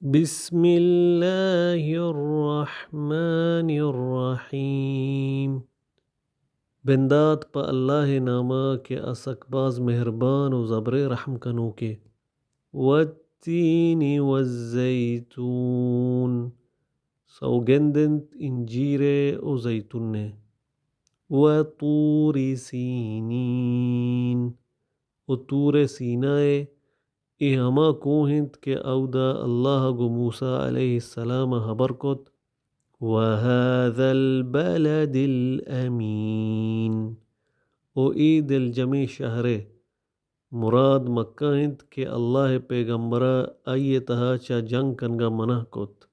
بسم اللہ الرحمن الرحیم۔ بندات پہ اللہ ءِ نام ءَ کہ آ سک باز مہربان ءُ زبرے رحم کنوکے۔ والتین والزیتون، سوگند انت انجیر ءِ ءُ زیتون ءِ۔ وطور سینین، ءُ طور سینا ءِ۔ اے ہما کوہ انت کہ اودا اللہ ءَ گوں موسیٰ علیہ السلام ءَ ہبر کت۔ وهذا البلد الأمین، ءُ اے دلجمیں شہر ءِ۔ مراد مکہ انت کہ اللہ ءِ پیغمبر ءَ آئی ءِ تہا چہ جنگ کنگ ءَ منع کت۔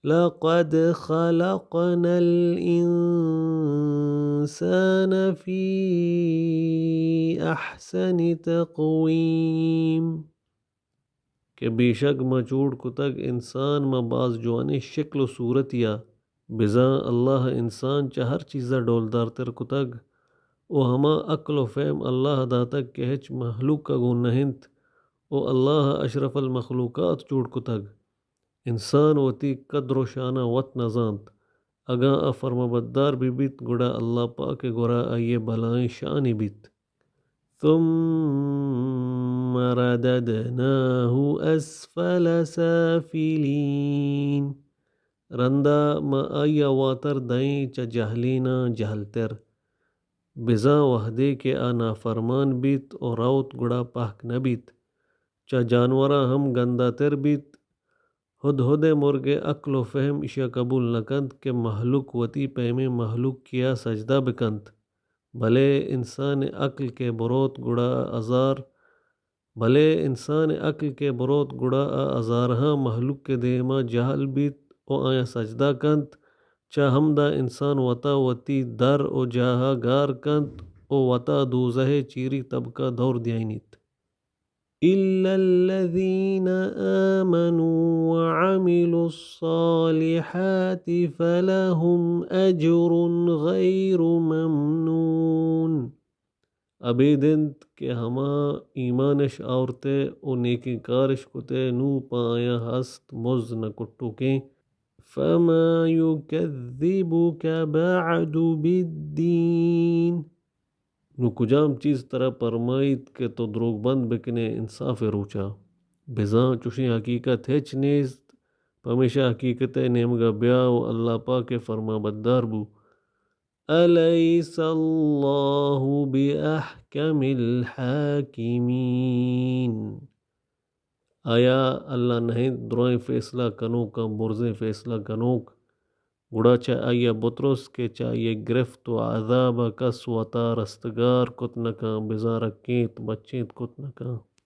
لقد خلقنا الإنسان في أحسن تقويم، کہ بیشک ما جوڑ کتگ انسان ما باز جوانیں شکل ءُ صورتے ءَ۔ بزاں اللہ ءَ انسان چہ ہر چیز ءَ ڈولدارتر کتگ ءُ ہما عقل ءُ فہم اللہ ءَ داتگ کہ ہچ مہلوک ءَ گوں نہ انت ءُ اللہ ءَ اشرف المخلوقات جوڑ کتگ۔ انسان وتی قدر ءُ شان ءَ وت نہ زانت۔ اگاں آ فرمانبردار بہ بیت، گڑا اللہ پاک ءِ گورا آئی ءِ بلائیں شانے بیت۔ ثم رددناه أسفل سافلين۔ رندا ما آئی ءَ واتر دئیں چہ جہلیناں جہلتر۔ بزاں وہدے کہ آ نافرمان بیت ءُ روت، گڑا پہک نہ بیت۔ چہ جانوراں ہم گنداتر بیت۔ ہدہد ءِ مرگ ءِ عقل ءُ فہم ایشی ءَ قبول نہ کنت کہ مہلوک وتی پیمیں مہلوکے ءَ سجدہ بہ کنت۔ بلے انسان ءِ عقل کہ بروت گڑا آ ہزار، بلے انسان ءِ عقل کہ بروت گڑا آ ہزارہاں مہلوک ءِ دیما جہل بیت ءُ آیاں سجدہ کنت۔ چہ ہمدا انسان وتا وتی در ءُ جاہ ءَ گار کنت ءُ وتا دوزہ ءِ چیری طبقہ دور دیائینیت۔ إلا الذين آمنوا وعملوا الصالحات فلهم أجر غير ممنون۔ ابید انت کہ ہما ایمانش آورتہ ءُ نیکیں کارش کتہ، نوں پہ آیاں ہست مزد نہ کٹوکیں۔ فما يكذبك بعد بالدين۔ نوں کجام چیز ترا پرمائیت کہ تو دروگ بند بکنے انصاف ءِ روچا؟ بزاں چوشیں حقیقت ہچ نیست، پمیشا حقیقت ءِ نیمگا بیا ءُ اللہ پاک ءِ فرمانبردار بو۔ أليس الله بأحكم الحاكمين؟ آیا اللہ نہ انت درائیں فیصلہ کنوکاں برزیں فیصلہ کنوک؟ گڑا چہ آئی ءَ بترس کہ چہ آئی ءِ گرفت ءُ عذاب ءَ کس وتا رستگار کت نہ کن، بزاں رکینت، بچینت کت نہ کن۔